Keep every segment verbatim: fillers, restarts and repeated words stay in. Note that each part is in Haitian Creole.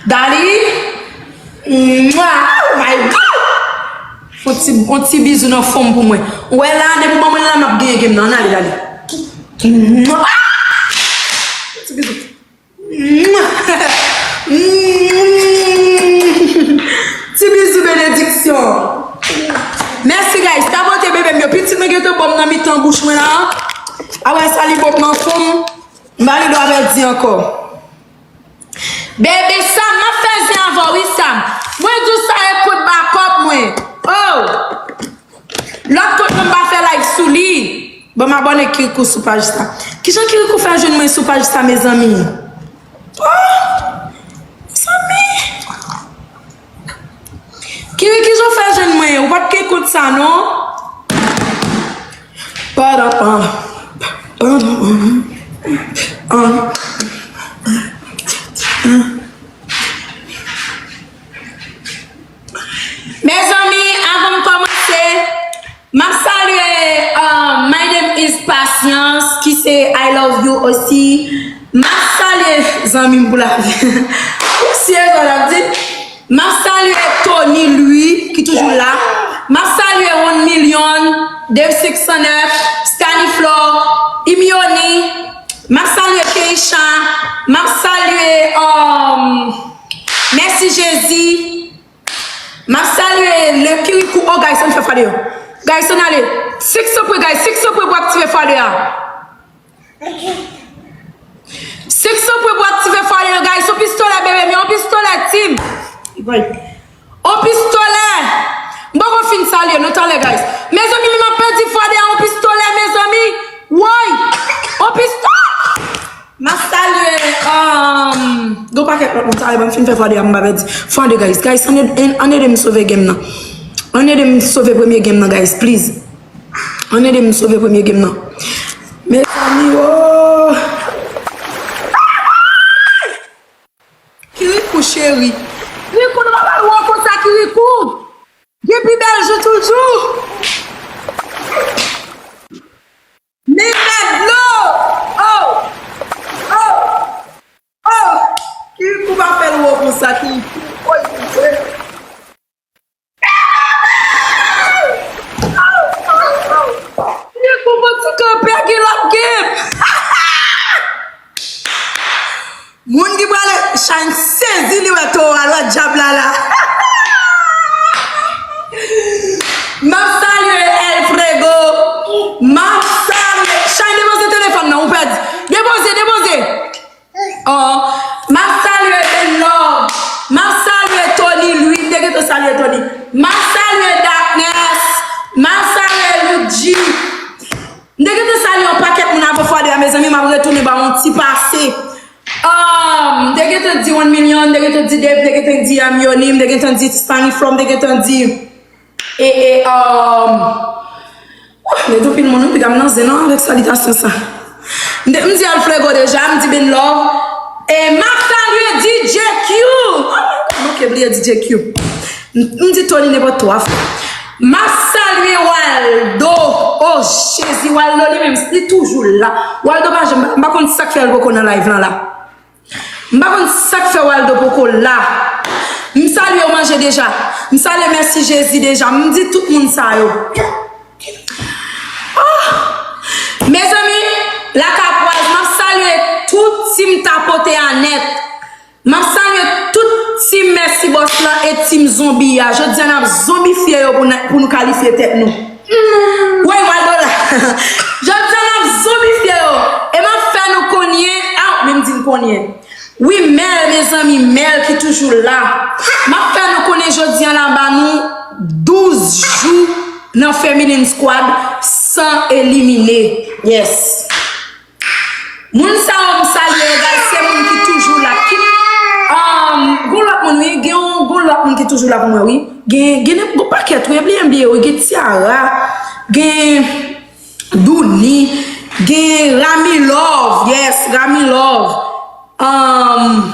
Dali. Mwa. Oh my God. Fon ti, on ti bizou nan fon m pou mwen. Ou wè la, depi w ban mwen la, m ap genyen game nan. Ann ale, dali. Mwa. Ti bizou. Mwa. Ti bizou benediksyon. Mèsi, guys. Tapote bebe m yo. Pitit mwen gentan ban m nan mitan bouch mwen la. A wè sa li ban m nan fon m. M pa gen dwa pèdi ankò. Bebe Sam, m ap fè zen avè w wi Sam. Mwen di w sa e kot bakòp mwen. Oh! Lòt kot mwen m pa fè live sou li. Bon, m abòne Kirikou sou paj sa. Kijan Kirikou fè jwenn mwen sou paj sa, mezanmi? Oh! Mezanmi! Kiri, kijan w fè jwenn mwen? Ou pa t gen kont sa, non? Padan, padan, padan, padan. Mezanmi, avan m kòmanse, m ap salye, um, My name is Patience, ki se I love you osi. M ap salye zanmi m pou lavi. Ou serye sa w ap di? M ap salye Tony Louis, ki toujou la. M ap salye One Million, Dave six cent neuf, Staniflor, Imioni. M ap salye Keisha. M ap salye, um, Mèsi Jezi. M ap salye le Kirikou. Oh, guys, ann fè fwa deyò. Guys, ann ale. Six cents pre, guys. Six cents pre pou aktive fwa deyò. Six cents pre pou aktive fwa deyò, guys. On pistolè, bebe m, on pistolè, team. On pistolè. M poko fin salye, nou talè, guys. Mezanmi, m ap pèdi fwa deyò, on pistolè, mezanmi. Woy. On pistolè. M ap salye, um, gen yon pakèt lòt moun, talè, ban m fin fè fwa deyò, m pa pèdi. Fwa de, guys. Guys, ann ede, ann ede m sove game nan. Ann ede m sove premye game nan, guys, please. Ann ede m sove premye game nan. Mezanmi, oh! Kirikou cheri. Kirikou, nou pa pral wè konsa, Kirikou. Gen pi bèl jou toujou. Men bèl dlo. Oh. Oh. Oh. Kirikou pa fè l wè konsa, Kirikou. Oy, oy. Li pou fon ti kanpe ki l ap gen. Moun ki prale Shine sezi li wè towo a, l wè dyab la la. M ap salye El Frego. M ap salye Shine, depoze telefòn nan, ou pèdi. Depoze, depoze. Oh, m ap salye Ben Love. M ap salye Tony Louis. M te gentan salye Tony. M ap salye Darkness. M ap salye Luigi. M te gentan salye yon pakèt moun avan fwa deyò, mezanmi, m ap retounen ba yon ti pase. Um, m te gentan di One Million, m te gentan di Dave, m te gentan di, um, Yoni, m te gentan di Spani Flow, m te gentan di E, e, um, oh, gen anpil moun, wi, piga m nan zen non avèk salitasyon sa. M di, m di Alfrego deja, m di Ben Love. E m ap salye D J Q. Oh my God, m manke bliye D J Q. M, m di Tony nenpòt twa fwa. M ap salye Waldo. Oh, Jezi, Waldo li menm, li toujou la. Waldo pa janm, m pa konn sa k fè l poko nan live lan la. M pa konn sa k fè Waldo poko la. M salye w manje deja. M salye Mèsi Jezi deja. M di tout moun sa yo. Oh! Mezanmi, Lakapwaz, m ap salye tout team Tapote a nèt. M ap salye tout team Mèsi Bòs lan e team Zonbi a. Jodi a, n ap zonbifye yo pou n, pou nou kalifye tèt nou. Woy, Waldo la. Jodi a, n ap zonbifye yo. E m ap fè nou konnen, ah, men m di n konnen. Wi, Mèl, mezanmi, Mèl ki toujou la. M ap fè nou konnen jodi a la, ba nou douz jou nan Feminine Squad san elimine. Yes. Moun sa yo m salye yo, guys, se moun ki toujou la. Ki, um, gon lòt moun, wi. Gen yon, gon lòt moun ki toujou la pou mwen, wi. Gen, gen yon pakèt, wi. Bliye m bliye, wi. Gen Tiara, gen Douni, gen Rami Love. Yes, Rami Love. Um,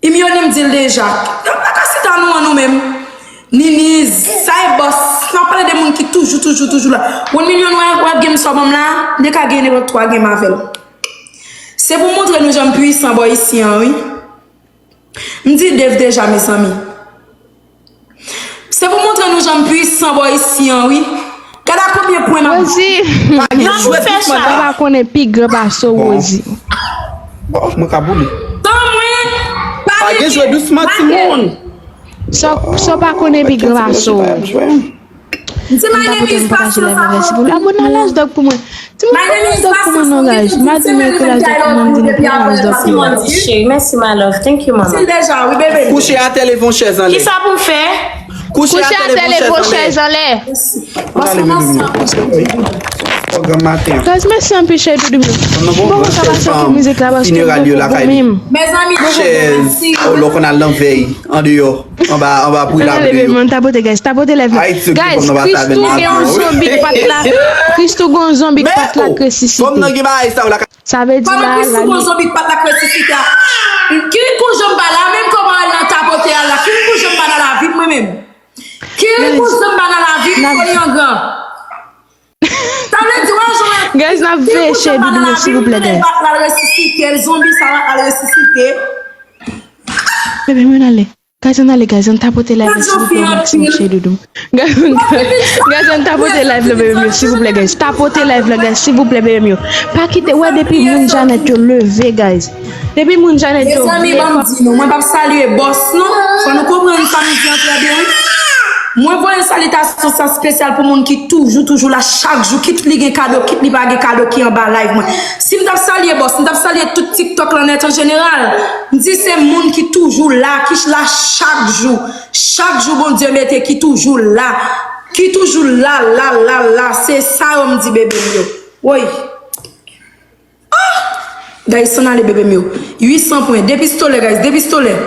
Imioni m di l deja. Yo pa ka sita nou an nou menm. Niniz, sa e bòs. N ap pale de moun ki toujou, toujou, toujou la. One Million, wè, wè game sa w ban m la, m te ka gen nenpòt twa game avè l. Se pou montre nou jan m pwisan bò isi an, wi. M di Dave deja, mezanmi. Se pou montre nou jan m pwisan bò isi an, wi. Gad a konbyen pwen m ap Rosie, Nan pou fè sa. Ou pa konnen pi gran pase w, Rosie. Bon, mwen ka boule. Tan mwen, Pa gen jwe dousman, timoun. Sa w pa konnen pi gran pase w. M di my name is Patience Afro. Abone a Laj Dòk pou mwen. Ti moun pa Laj Dòk pou mwen non, guys. M pa di mwen ke Laj Dòk pou mwen, m di nou pa Laj Dòk pou mwen. Cheri, mèsi my love. Thank you, mama. Sil deja, wi, bebe. Kouche atè, leve yon chèz anlè. Kisa pou m fè? Kouche Kouche atè, atè, leve yon chèz anlè. Ann ale, bebe, mwen. Fò granm maten an. Guys, mèsi anpil, cheri doudou m yo. Bon, sa pa choke mizik la, paske m poko bon menm. Mezanmi, Chèz, ou lò konn al nan vèy, andeyò. Anba, anba pri la, Ann ale, bebe, mwen tapote, guys. Tapote live la. Guys, Christoo gen yon zonbi k pa t la. Christoo gen yon zonbi k pa t la k resisite. Sa vle di la, la li. Ki kou jan m pa la, menm kòman al nan tapote a la. Ki kou jan m pa nan lavi m, mwen menm. Ki kou jan m pa nan lavi m, foli an gran. Sa vle di, wè, jan. Guys, n ap veye cheri doudou m yo, silvouplè, guys. Bat la resisite, zonbi sa va al resisite. Bebe, mwen ale. Guys, ann ale, guys, ann tapote live la, silvouplè, maksimòm, cheri doudou m. Guys, ann tapote live la, bebe m yo, silvouplè, guys. Tapote live la, guys, silvouplè, bebe m yo. Pa kite, wè, depi moun Janet yo leve, guys. Depi moun Janet yo. Mezanmi, ban m di nou, mwen p ap salye bòs, non. Fò nou konprann sa m di an trè byen, wi. Mwen voye salitasyon sa espesyal pou moun ki toujou, toujou la chak jou, kit li gen kado, kit li pa gen kado ki anba live mwen. Si m t ap salye bòs, m t ap salye tout TikTok lan nèt an jeneral. M di se moun ki toujou la, ki la chak jou. Chak jou Bondye mete ki toujou la. Ki toujou la, la, la, la. Se sa yo m di bebe m yo. Woy. Guys, ann ale bebe m yo. Uit san pwen. De pistolè, guys. De pistolè.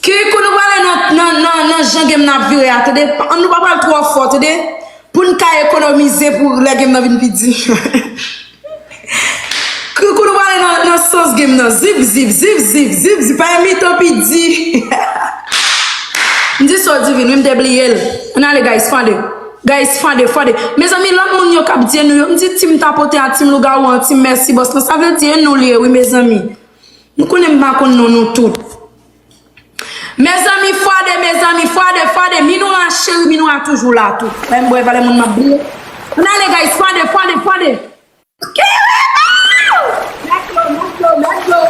Ki kou nou prale nan, nan, nan, nan jan game nan ap vire a, tande? Ann nou pa pral twò fò, tande? Pou n ka ekonomize pou lè game nan vin pi di. Ki kou nou prale nan, nan sans game nan. Zip, zip, zip, zip, zip, zip. Pa gen mitan pi di. M di sa w divin, wi, m te bliye l. Ann ale, guys, fande. Guys, fande, fande. Mezanmi, lòt moun yo k ap di e nou yo, m di team tapote a, team lougawou an, team mèsi bòs lan. Sa vle di e nou li ye, wi, mezanmi. Nou konnen m pa konn non nou tout. Mezanmi, fade, mezanmi, fade, fade. Minoura, cheri, Minoura toujou la tou. Mwen m bwè valè moun m ap bliye. Ann ale, guys, fade, fade, fade. Kiwi! Mèt yo, mèt yo, mèt yo.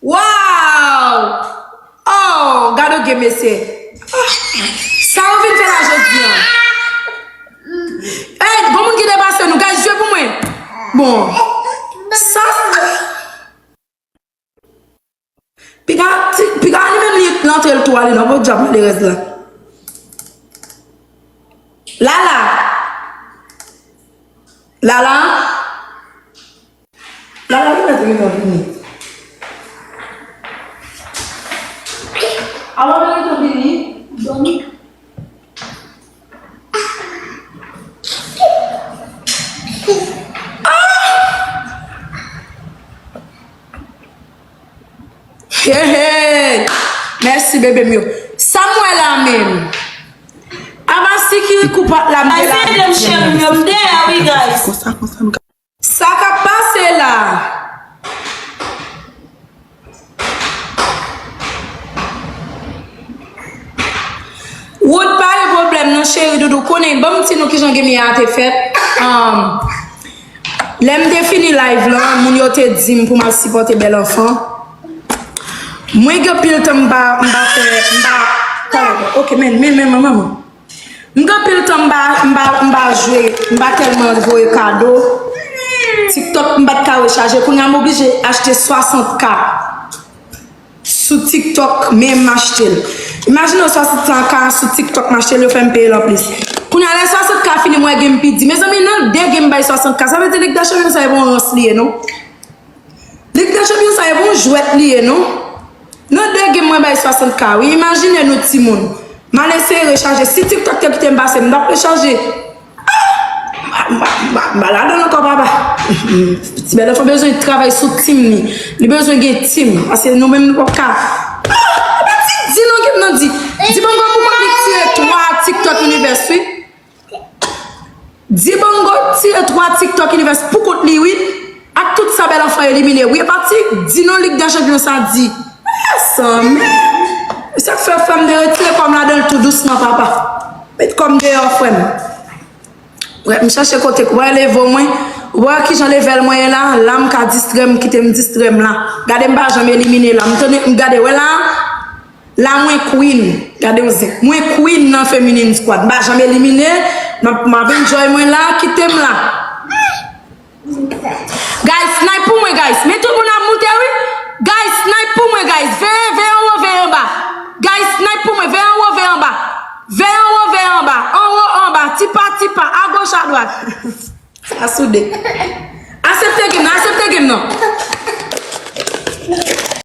Wow! Oh, gade w gen mesye. Ah, sa yo vin fè la jodi an. Ey, gon moun ki depase nou, guys, jwe pou mwen. Bon. Sa. Piga, ti, piga li menm li rantre l tou ale non, bon djab malerèz la. Lala. Lala. Lala, li mèt gentan vini. Alò, li gentan vini. Dòmi. Hey, hey. Mèsi, bebe m yo. Sa m wè la menm? Aba si kirikou pa t la, m te la. Ase de m cheri m yo, m deyò wi, guys. Konsa, konsa, m ka Sa k ap pase la? Wood pa gen pwoblèm non, cheri doudou. Konnen, ban m di nou kijan game a te fèt. Um, lè m te fini live lan, moun yo te di m pou m al sipòte Bèl Anfan. Mwen gen pil tan m pa, m pa fè, m pa, talè, ok, men, men, men, manman. M gen anpil tan m pa, m pa, m pa jwe, m pa tèlman voye kado. TikTok m pa t ka rechaje. Kounye a m oblije achte swasant K sou TikTok, men m achte l. Imajine w swasant K sou TikTok m achte l, yo fè m peye l anplis. Kounye a lè swasant K fini, m wè game pi di. Mezanmi, nan de game m bay swasant K, sa vle di Lig dè Chanpyon sa e pa yon rans li ye, non? Lig dè Chanpyon sa e pa yon jwèt li ye, non? Nan de game mwen bay swasant K, wi. Imajine nou timoun. M al eseye rechaje. Si TikTok te kite m pase, m t ap rechaje. Ah! M pa, m pa, m pa, m pa ladan ankò, papa. Ti Bèl Anfan bezwen travay sou team li. Li bezwen gen team. Paske nou menm nou p ap ka. Ah! Papa, di, di non, gen nan di. Dibango pou mwen li tire twa TikTok Universe, wi. Dibango tire twa TikTok Universe pou kont li, wi. Ak tout sa bèl anfan elimine. Wi, e pati, di non lig dan chanpyon sa di. Mezanmi. Se sa k fè frè m de retire kò m ladan l tou dousman, papa. Met kò m deyò, frè m. Wè, m chache kote, wè, levo mwen. Wè, kijan level mwen ye la. La, m ka distrè m, kite m distrè m la. Gade, m pa janm elimine la. M tande, m gade, wè la. La, mwen queen. Gade yon zen. Mwen queen nan Feminine Squad. M pa janm elimine. M ap, m ap enjoy mwen la. Kite m la. Guys, snipe pou mwen, guys. Men tout moun ap moute, wi. Guys, snipe pou mwen, guys. Veye, veye anwo, veye anba. Guys, snipe pou mwen. Veye anwo, veye anba. Veye anwo, veye anba. Anwo, anba. Tipa, tipa. Agoch, adwat. Sa soude. Aksepte game nan, aksepte game nan.